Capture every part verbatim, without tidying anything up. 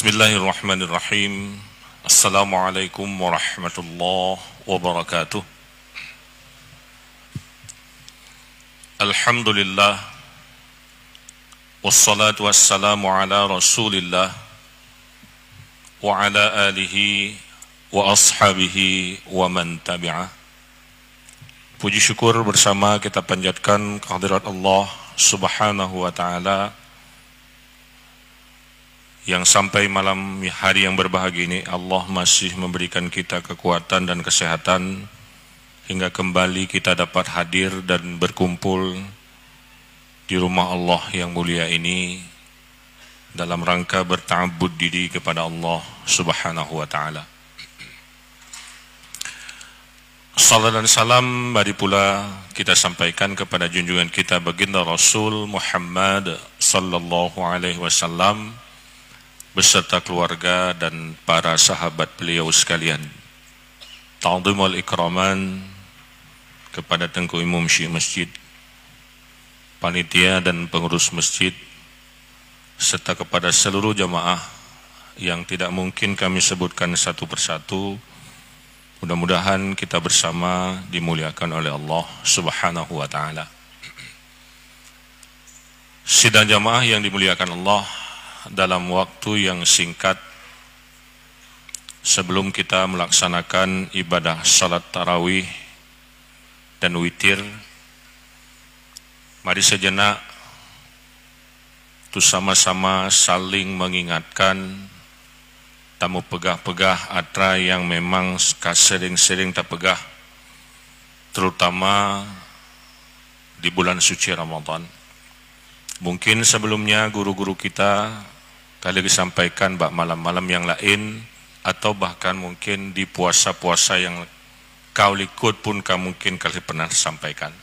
Bismillahirrahmanirrahim. Assalamualaikum warahmatullahi wabarakatuh. Alhamdulillah. Wassalatu wassalamu ala Rasulillah wa ala alihi wa ashabihi wa man tabi'ah. Puji syukur bersama kita panjatkan kehadirat Allah Subhanahu wa Ta'ala, yang sampai malam hari yang berbahagia ini, Allah masih memberikan kita kekuatan dan kesehatan hingga kembali kita dapat hadir dan berkumpul di rumah Allah yang mulia ini dalam rangka berta'abbud diri kepada Allah Subhanahu wa Ta'ala. Salam dan salam mari pula kita sampaikan kepada junjungan kita, Baginda Rasul Muhammad sallallahu alaihi wasallam, beserta keluarga dan para sahabat beliau sekalian. Ta'zim wal ikraman kepada Teungku Imum Syik Masjid, panitia dan pengurus masjid, serta kepada seluruh jamaah yang tidak mungkin kami sebutkan satu persatu. Mudah-mudahan kita bersama dimuliakan oleh Allah Subhanahu wa Ta'ala. Sidang jamaah yang dimuliakan Allah, dalam waktu yang singkat sebelum kita melaksanakan ibadah salat tarawih dan witir, mari sejenak tu sama-sama saling mengingatkan, tamupeugah-peugah atra nyang memang ka sering-sering tapeugah, terutama di bulan suci Ramadan. Mungkin sebelumnya guru-guru kita ka lheueh sampaikan bak malam-malam nyang laén, atau bahkan mungkin di puasa-puasa nyang ka likot pun ka mungkin ka lheueh pernah sampaikan.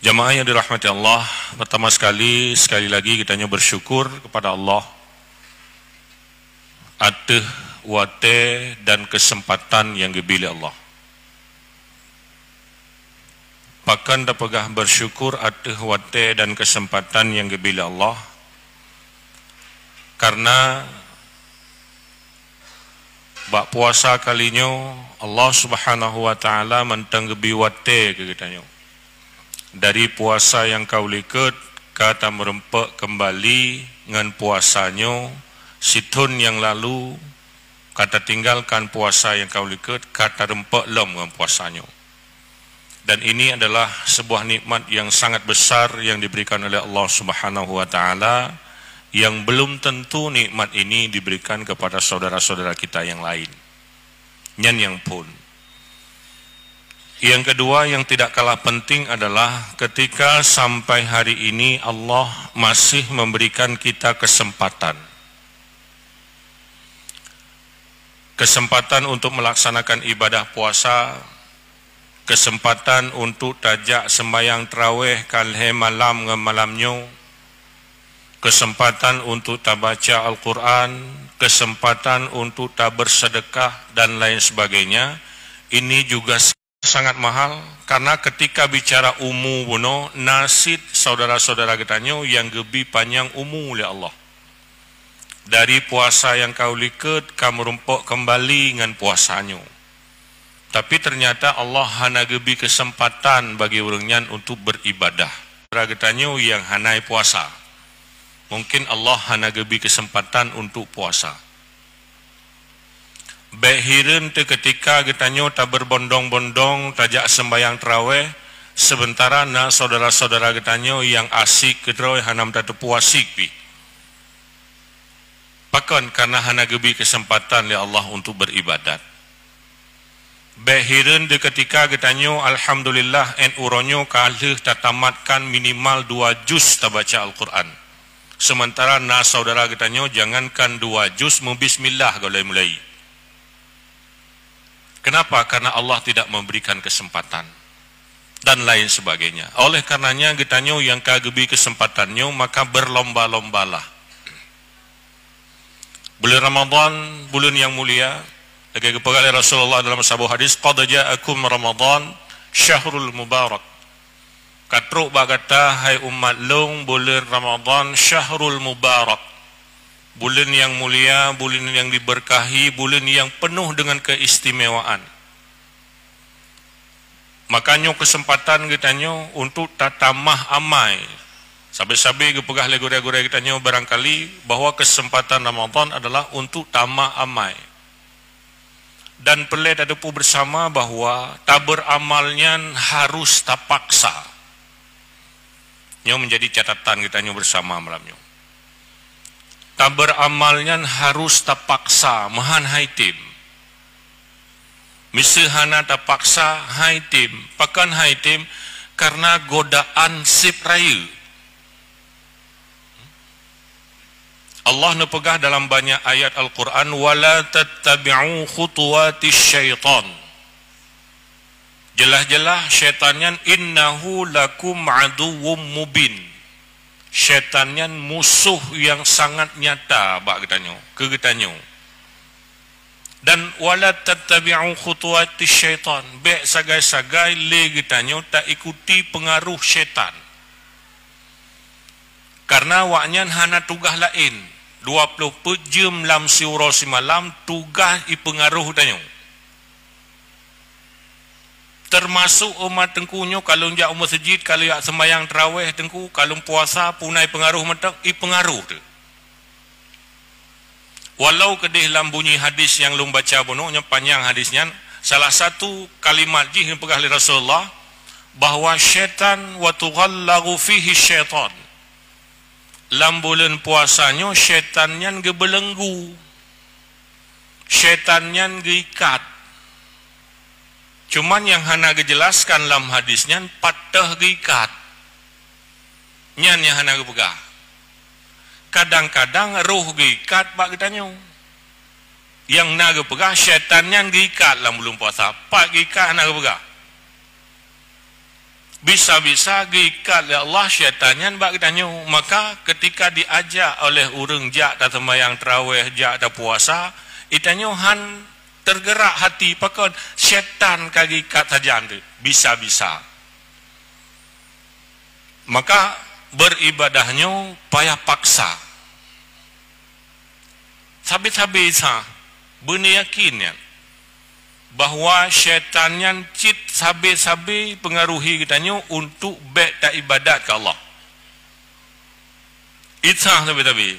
Jamaah yang dirahmati Allah, pertama sekali, sekali lagi geutanyoe bersyukur kepada Allah ateueh watée dan kesempatan nyang geubri lé Allah. Pakon tapeugah bersyukur ateueh watée dan kesempatan nyang geubri lé Allah? Karena bak puasa kali nyoe, Allah Subhanahu wa Ta'ala mantong geubri watée keu geutanyoe. Dari puasa nyang ka u likot, ka tameureumpok keumbali ngon puasa nyoe, sithon nyang lalu, ka tatinggalkan puasa nyang ka u likot, ka tareumpok lom ngon puasa nyoe. Dan ini adalah sebuah nikmat yang sangat besar yang diberikan oleh Allah Subhanahu wa Ta'ala, yang belum tentu nikmat ini diberikan kepada saudara-saudara kita yang lain. Nyan nyang phon. Yang kedua, yang tidak kalah penting adalah ketika sampai hari ini Allah masih memberikan kita kesempatan. Kesempatan untuk melaksanakan ibadah puasa, kesempatan untuk tajak sembahyang tarawih ka lhée malam ngon malam nyoe, kesempatan untuk tabaca Al-Quran, kesempatan untuk tabersedekah dan lain sebagainya, ini juga sangat mahal, karena ketika bicara umu bunoe, na cit saudara-saudara geutanyoe nyang geubri panyang umu lé Allah. Dari puasa nyang ka u likot ka meurumpok keumbali ngon puasa nyoe. Tapi ternyata Allah hana geubri keuseumpatan bagi ureuëng nyan untuk beuribadah. Saudara geutanyoe nyang hana puasa, mungkin Allah hana geubri keuseumpatan untuk puasa. Bék hireuen teuh keutika geutanyoe tabeurbondong-bondong tajak seumbahyang tarawéh, seumeuntara na syedara-syedara geutanyoe nyang asyik keudroe hana meutateupeue asyik pih. Pakon? Kareuna hana geubri keuseumpatan lé Allah untuk beuribadat. Bék hireuen teuh keutika geutanyoe, alhamdulillah, 'et uroe nyoe ka lheueh tatamatkan minimal dua juz tabaca Al-Qur'an. Seumeuntara na syedara geutanyoe jangankan dua juz, meubismillah goh lom mulai. Kenapa? Karena Allah tidak memberikan kesempatan dan lain sebagainya. Oleh karenanya geutanyoe nyang ka geubri keuseumpatan nyoe, maka beurlomba-lombalah. Buleuen Ramadhan, buleuen nyang mulia, lagée geupeugah lé Rasulullah dalam saboh hadis, "Qad ja'akum Ramadhan, syahrul mubarak." Ka trok bak gata, hai umat lôn, buleuen Ramadhan, syahrul mubarak. Buleuen nyang mulia, buleuen nyang diberkahi, buleuen nyang penuh dengan keistimewaan. Maka nyoe keuseumpatan geutanyoe untuk tatamah amai. Sabe-sabe geupeugah lé gurée-gurée geutanyoe barangkali bahwa keuseumpatan Ramadhan adalah untuk tamah amai. Dan peureulée tateupeue beusama bahwa taberamal nyan harus tapaksa. Nyoe menjadi catatan geutanyoe beusama malam nyoe. Taberamal nyan harus tapaksa, meuhan hai tem. Miseue hana tapaksa, hai tem. Pakon hai tem? Karena godaan seb rayeuk. Allah neupeugah dalam banyak ayat Al-Quran, "Wala tattabi'u khutuwatis syaitan." Jeulaih-jeulaih syaitan nyan, "Innahu lakum aduwwum mubin." Syaitan nyan musoh nyang sangat nyata bak geutanyoe, keu geutanyoe. Dan, "Wala tattabi'u khutuwatis syaitan." Bék sagai-sagai lé geutanyoe taikuti peungaroh syaitan. Karena awaknyan hana tugaih laén, dua ploh peuet jeuem lam siuroe simalam tugaih ipeungaroh geutanyoe. Teumasok umat Teungku nyoe, ka lôn jak u meuseujid, ka lôn jak seumayang tarawéh Teungku, ka lôn puasa, puna ipeungaroh mantong, ipeungaroh teuh. Walau keudeh lam bunyi hadis nyang lôn baca bunoe nyoe, panyang hadis nyan, salah satu kalimat jih neupeugah lé Rasulullah, bahwa syaitan wa tughallagu fihi syaitan. Lam buleuen puasa nyoe syaitan nyan geubeulenggu. Syaitan nyan geuikat. Cuman nyang hana geujelaskan lam hadis nyan pat teuh geuikat. Nyan nyang hana geupeugah. Kadang-kadang roh geuikat bak geutanyoe. Nyang na geupeugah syaitan nyan geuikat lam buleuen puasa. Pat geuikat hana geupeugah. Bisa-bisa geuikat lé Allah syaitan nyan bak geutanyoe. Maka ketika diajak oleh ureuëng jak taseumayang tarawéh, jak tapuasa, geutanyoe han teugerak hati, pakon syaitan ka geuikat sajan teuh. Bisa-bisa. Maka beribadah nyoe payah paksa. Sabe-sabe sa, beuneuyakin nyan bahwa syaitan nyan cit sabe-sabe pengaruhi geutanyoe untuk bék taibadat keu Allah. Isa sabe-sabe.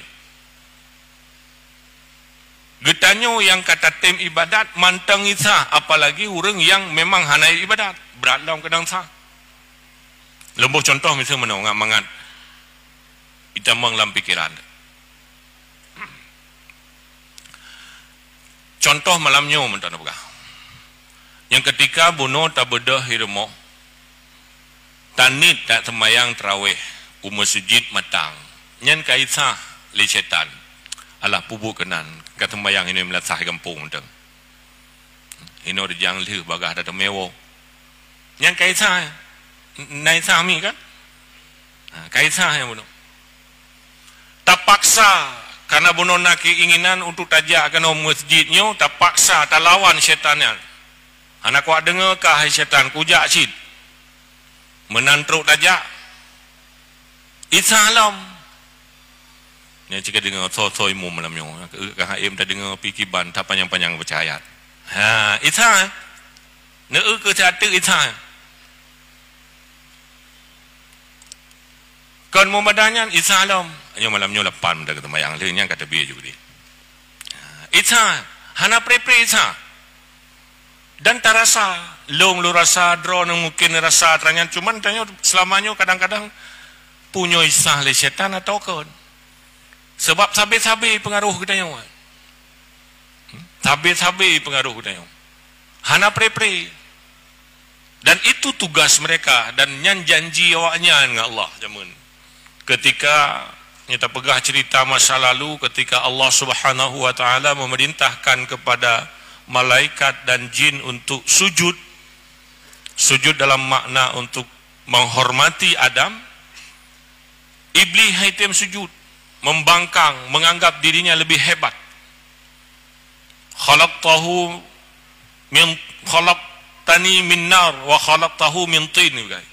Geutanyoe nyang ka tatem ibadat mantong isa, apalagi ureuëng nyang memang hana ibadat. Brat lom keudang sa. Leumbôh contoh miseue meunoe ngat mangat itamong lam pikeran. Contoh malam nyoe mantong na peugah. Nyang keutika bunoe tabeudôh i rumoh, taniet taseumayang tarawéh u meuseujid matang. Nyan ka isah lé syaitan. Alah, pubuet keunan, ka seumayang inoe meulasah gampông mantong. Inoe rijang lheueh bagah tateumé woe. Nyan ka isah, na isah mi kan? Ha, ka isah nyang bunoe. Tapaksa, karena bunoe na keinginan untuk tajak keunoe meuseujid nyoe, tapaksa talawan syaitan nyan. Hana kuat deungoe kah hai syaitan, kujak cit. Meunan trok tajak, isah lom. Nyan cit ka deungoe soe-soe imum malam nyoe. Ka haém tadeungoe pi kiban tapanyang-panyang baca ayat. Ha, isah. Neu-eu keu siat teuk isah. Kon meubada nyan isah lom. Nyoe malam nyoe lapan meuda keu seumayang lheueh nyan ka teubiet ju keudeh. Isah, hana pre-pre isah. Dan tarasa, lôn lôn rasa, droeneuh mungken rasa, teranyan, cuman tanyoe selama nyoe kadang-kadang punya isah lé syaitan atau kon. Sebab sabe-sabe pengaruh geutanyoe. Sabe-sabe pengaruh geutanyoe. Hana pre-pre. Dan itu tugas mereka, dan nyan janji awaknyan ngon Allah jameun. Ketika, nyoe tapeugah cerita masa lalu, ketika Allah Subhanahu wa Taala memerintahkan kepada malaikat dan jin untuk sujud, sujud dalam makna untuk menghormati Adam, Iblis hana item sujud, membangkang, menganggap dirinya lebih hebat. "Khalaqtahu min, khalaqtani min nar wa khalaqtahu min tin," dia kata.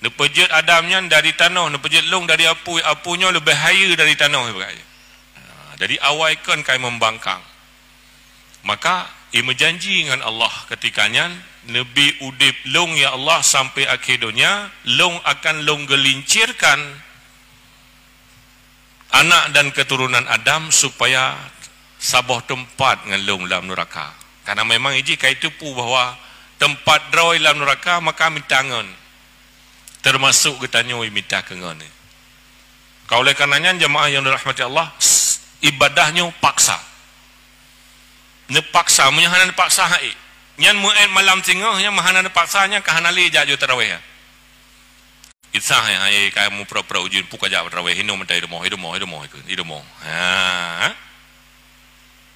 Neupeujeuet Adam nyan dari tanoh, neupeujeuet lông dari apui, apui nyoe leubeh hayeue dari tanoh, ibarat. Ha, jadi awai kon kai membangkang. Maka, imeujanji ngon Allah keutika nyan, neubi udeb lông, ya Allah, sampai akhé donya, lông akan lông geulincirkan anak dan keturunan Adam supaya saboh teumpat ngon lông lam nuraka. Karena memang iji ka iteupeue bahwa teumpat droe lam nuraka, maka mita ngon, termasuk geutanyoe mita keu ngon. Ka oleh karena nyan, jamaah yang dirahmati Allah, s-, ibadah nyoe paksa. Neupaksa, meunyoe hana neupaksa hai. Nyan meu'en malam singoh, nyan hana neupaksa, nyan ka hana lé jak jeuet tarawih. Isah ya, hai, ka mupura-pura ujeuen, peue ka jak tarawih, hinoe meutai rumoh, i rumoh, i rumoh, i rumoh. Ha.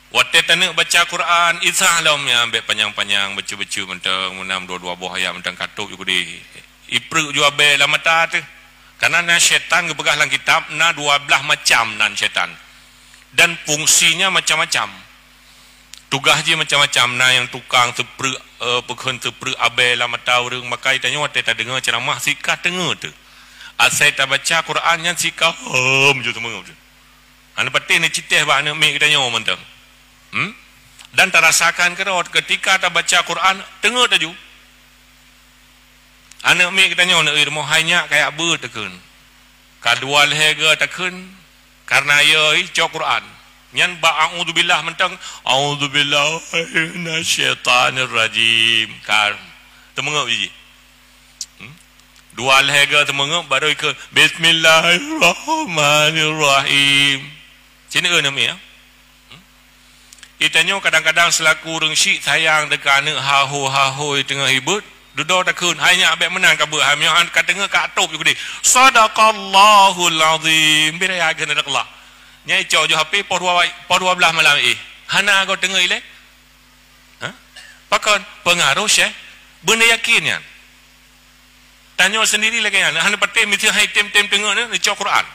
Watèe taneuk baca Quran, isah lom ya, bèk panyang-panyang, baca-baca mantong, meunam dua-dua boh ayat mantong ka tôp ju keudeh. Ipreuk ju abèe lam mata teuh. Karena na syaitan geupeugah lam kitab, na dua blaih macam nan syaitan. Dan fungsinya macam-macam. Tugaih jih macam-macam, na nyang tukang seupreuk, eh, peukheun seupreuk abèe lam mata ureueng, maka tanyoe watèe tadeungoe ceuramah sika teungeut teuh. Asai tabaca Quran nyan sika hom ju teungeut teuh. Hana patéh neucitéh bak aneuk miet geutanyoe mantong. Hmm? Dan tarasakan keudroe keutika tabaca Quran, teungeut laju. Aneuk miet geutanyoe neu'eu rumoh, hai nyak, kajak beuet takheun. Ka dua lhèe goe takheun, karena yo icok Quran. Nyan bak a'udzubillah mantong, "A'udzubillahi minasyaitonirrajim." Ka teumeungeup jih. Hmm? Dua lhèe goe teumeungeup, baru ikheun, "Bismillahirrahmanirrahim." Cit neu'eu aneuk miet, ya? Hmm? Geutanyoe kadang-kadang seulaku ureueng syiek sayang teuka aneuk haho-haho teungoh ibeuet, dudoe takheun, "Hai nyak, bèk meunan kabeuet, hai meunyoe ka teungeut ka tôp ju keudeh." Sadaqallahul azim. Bira ya geuneuk Allah. Nyan icok ju H P poh dua, poh dua blaih malam, eh. Hana goe teungeut ilèe. Ha? Pakon? Peungaroh syeh. Beuna yakin nyan. Tanyoe sendiri lagèe nyan, hana patéh miseue hai tem-tem teungeut neucok Quran.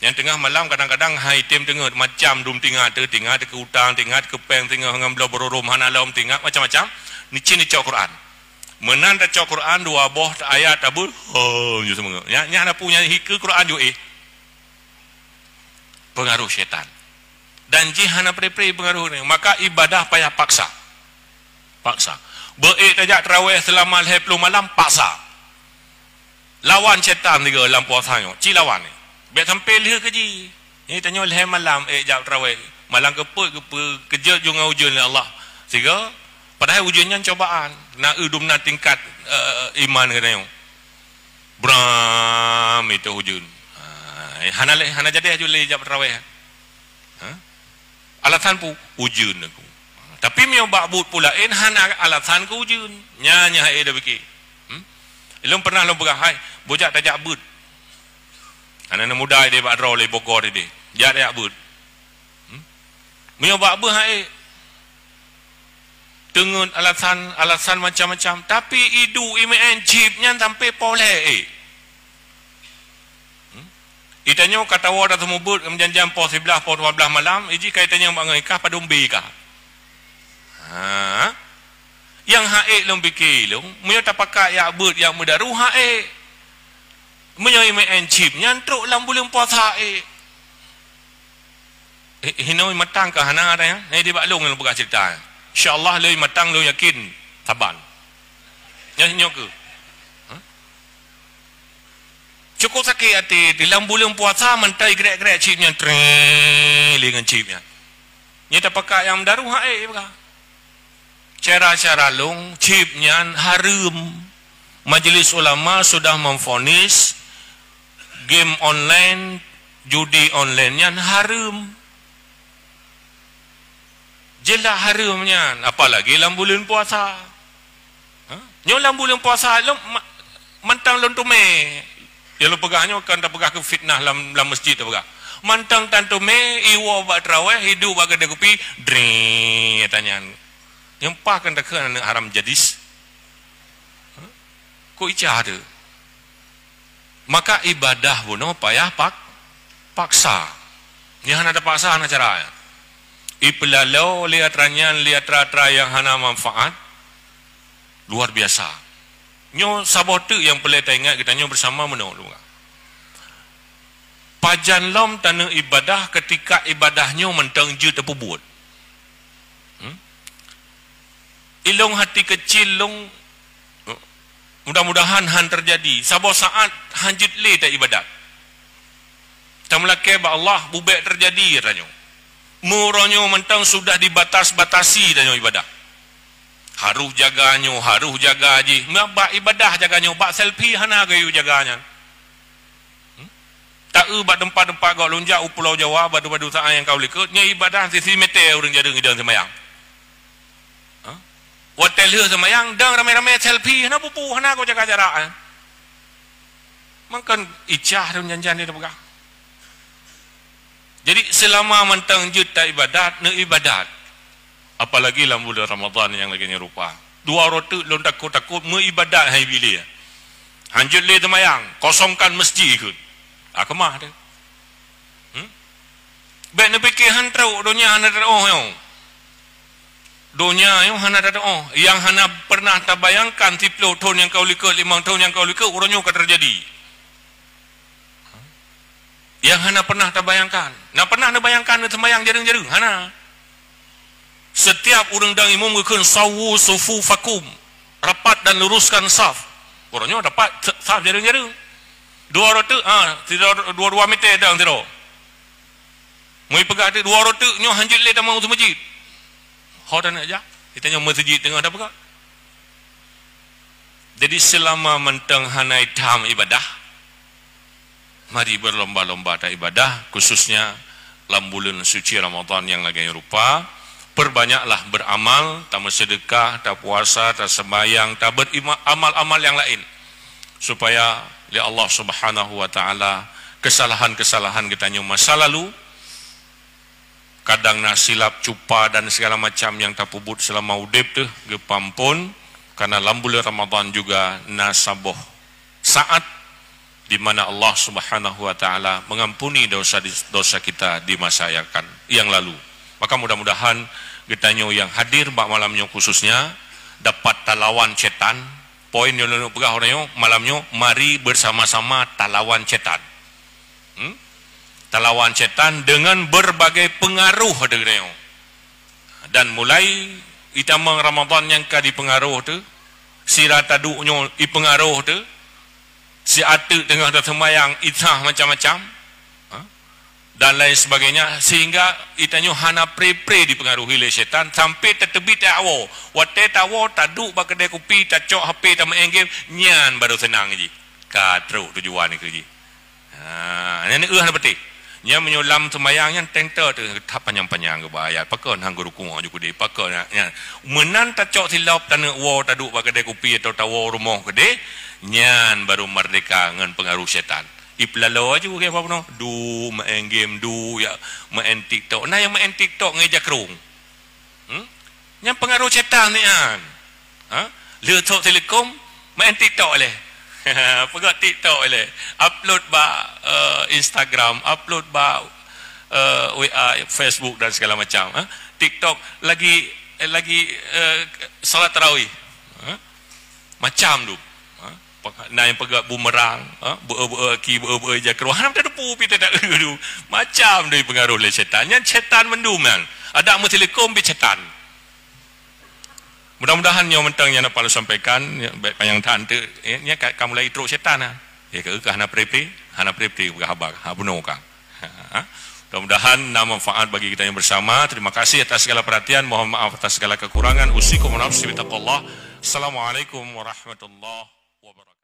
Nyang teungoh malam kadang-kadang hai tem teungeut, macam dum tingat teuh, tingat keu utang, tingat keu péng, tingat ngon bloe beururôm hana lom, tingat macam-macam, neucit neucok Quran. Meunan tacok Quran dua boh ayat tabeuet, ho, ju seumeungeut. Nyan, nyan hana peue, nyan hikeue Quran ju éh. Peungaroh syaitan. Dan jih hana pre-pre peungaroh nyan, maka ibadah payah paksa. Paksa. Beuék tajak tarawih seulama lhèe ploh malam, paksa. Lawan syaitan sigoe lam puasa nyoe, ci lawan. Bèk sampai lheueh keu jih. Nyan tanyoe lhèe malam ék jak tarawih. Malam keupeuet geupeu-, keujot ju ngon ujeuen lé Allah. Sigoe, padahai ujeuen nyan cobaan. Na eu dum na tingkat, eh, iman geutanyoe. Bram, itu ujeuen. Ha, hana lé, hana jadi aju lé jak tarawih. Ha? Alasan peue? Ujeuen aku. Tapi meunyoe bak buet peue laén hana alasan keu ujeuen. Nyan, nyan hai dah pikir. Hmm? Lôn pernah lôn peugah, "Hai, bujak tajak beuet." Aneuk muda idéh bak droe lé Bogor idéh. Jak tajak beuet. Hmm? Meunyoe bak beuet hai, teungeut alasan, alasan macam-macam. Tapi iduek imeu'en chip nyan sampai poh lhèe, eh. Hmm? Itanyoe ka tawoe tateumubeuet, meujan-jan poh siblaih, poh dua blaih malam, iji ka itanyoe bak ngon ikah padum bi kah. Ha? Nyang ha'ék lôn pike lôn, meunyoe tapakat jak beuet, jak meudaru ha'ék. Meunyoe imeu'en chip nyan trok lam buleuen puasa ék. Eh, hinoe matang ka hana ada nyan. Nyan di bak lôn lôn peugah cerita. Insya Allah lôn matang lôn yakin saban. Nyan nyoe keuh. Ha? Cukup sakét até di lam buleuen puasa mantong igrek-grek chip nyan, treng, lé ngon chip nyan. Nyan tapakat nyang meudaru ha'ék peugah. Cara-cara lôn, chip nyan hareuem. Majelis ulama sudah memvonis game online, judi online nyan hareuem. Jeulaih hareuem nyan, apalagi lam buleuen puasa. Ha? Nyoe lam buleuen puasa lôn ma-, mantong lôn teumé. Nyang lôn peugah nyoe kan tapeugah keu fitnah lam, lam masjid tapeugah. Mantong tan teumé, iwoe bak tarawih, iduek bak keudè kupi, dring, tanyan. Nyang paih kan takheun aneuk haram jadis. Ha? Kok ica teuh? Maka ibadah bunoe payah pak-, paksa. Nyang hana tapaksa hana cara. Ipeulalo lé atra nyan, lé atra-atra nyang hana manfaat, luar biasa. Nyoe saboh teuk nyang peureulée taingat geutanyoe beusama meunoe. Pajan lom taneuk ibadah ketika ibadah nyoe mantong jeuet tapeubuet. Hmm? Ilong hati kecil long, mudah-mudahan han terjadi. Saboh saat han jeuet lé ta ibadat. Tameulakée bak Allah, bubek terjadi, tanyoe. Meuuroe nyoe mantong sudah dibatas-batasi tanyoe ibadah. Harus jaga nyoe, harus jaga jih. Bak ibadah jaga nyoe, bak selfie hana geuyue jaga nyan. Hmm? Taeu bak teumpat-teumpat gok lonjak u Pulau Jawa, badu-badu saai nyang ka u likot, nyoe ibadah sisi meter ureuëng jareueng idong seumayang. Ha? Watée lheueh seumayang, dang ramé-ramé selfie, hana pupu, hana gok jaga jarak, eh. Mangkon icah tu janjan dia peugah. Jadi, selama mantong jeuet ta ibadat, neu ibadat. Apalagi lam bulan Ramadan nyang lagée nyoe rupa. Dua uroe teuk lôn takot-takot meuibadat hai Iblih. Han jeuet lé seumayang, kosongkan masjid kheun. Ah, keumah teuh. Hmm? Bék neupike han trok, donya hana teuoh nyoe. Donya nyoe hana teuoh. Nyang hana pernah tabayangkan siplôh thon nyang ka u likot, limong thon nyang ka u likot, uroe nyoe ka teujadi. Nyang hana pernah tabayangkan. Na pernah neubayangkan neuseumayang jareueng-jareueng? Hana. Setiap ureuëng dang imum geukheun, "Sawwu sufufakum." Rapat dan luruskan saf. Uroe nyoe rapat, saf jareueng-jareueng. Dua uroe teuk, ha, sidroe, dua-dua meter dang sidroe. Mui peugah teuk dua uroe teuk nyoe han jeuet lé tamong u masjid. Ho taneuk jak? Geutanyoe masjid teungoh tapeugah. Jadi, selama mantong hana itam ibadah, mari berlomba-lomba ta ibadah, khususnya lam buleuen suci Ramadan nyang lagée nyoe rupa. Perbanyaklah beramal, tameuseudeukah, tapuasa, taseumbayang, tabeurima-, amal-amal nyang laén, supaya lé Allah Subhanahu wa Taala kesalahan-kesalahan geutanyoe masa lalu, kadang na silap, cupa dan segala macam nyang tapeubuet selama udeb teuh geupeuampon, karena lam buleuen Ramadan juga na saboh saat di mana Allah Subhanahu wa Taala mengampuni dosa di, dosa kita di masa yang akan, yang lalu. Maka mudah-mudahan geutanyoe nyang hadir bak malam nyoe khususnya dapat talawan setan. Poin nyang lôn peugah uroe nyoe, malam nyoe, mari bersama-sama talawan setan. Hmm? Talawan setan dengan berbagai pengaruh ada geutanyoe. Dan mulai itamong Ramadan nyang ka dipengaruh tu, sira taduek nyoe ipengaruh tu, si ateueh teungoh taseumayang isah macam-macam, ha? Dan lain sebagainya, sehingga itanyoe hana pre-pre dipengaruhi lé setan sampai tateubiet tawoe. Watée tawoe, taduek bak keudée kupi, tacok H P, tameu'en game, nyan baru seunang jih. Ka trok tujuan keu jih. Ha, nyan neu'euh na beuteh. Nyan meunyoe lam seumayang nyan teng teuh teuh that panyang-panyang geuba ayat. Pakon hang geurukuk ju keudeh? Pakon nyan? Meunan tacok silop taneuk woe taduek bak keudée kupi atau tawoe rumoh keudeh, nyan baru merdeka ngon pengaruh setan. Ipeulalo aju ke apa bunoe? Du, main game, du, ya, main TikTok. Nah, nyang main TikTok ngon jakrong. Hmm? Nyang pengaruh setan nyan. Ha? Leutok telekom, main TikTok leh. Peugah TikTok leh. Upload bak, eh, Instagram, upload bak, eh, W A, Facebook dan segala macam, ha? TikTok lagi, eh, lagi, eh, salat tarawih. Ha? Macam tu. Ha? Na nyang peugah bumerang, ha? Beu-beu ki, beu-beu jakrong. Hana teudepu pi teudeue tu. Macam tu pengaruh lé setan. Nyan setan mandum nyan. Ada meutelekom pi setan. Mudah-mudahan nyoe mantong nyang dapat lôn sampaikan, ya, baik panyang that tu, ya, nya ka, ka mulai trok setan, ha. Ya, ka, ka hana pre-pre, hana pre-pre peugah haba, ha, bunoe ka. Ha, ha. Mudah-mudahan na manfaat bagi kita yang bersama. Terima kasih atas segala perhatian. Mohon maaf atas segala kekurangan. Usikum wa nafsi bitaqwallah. Assalamualaikum warahmatullahi wabarakatuh.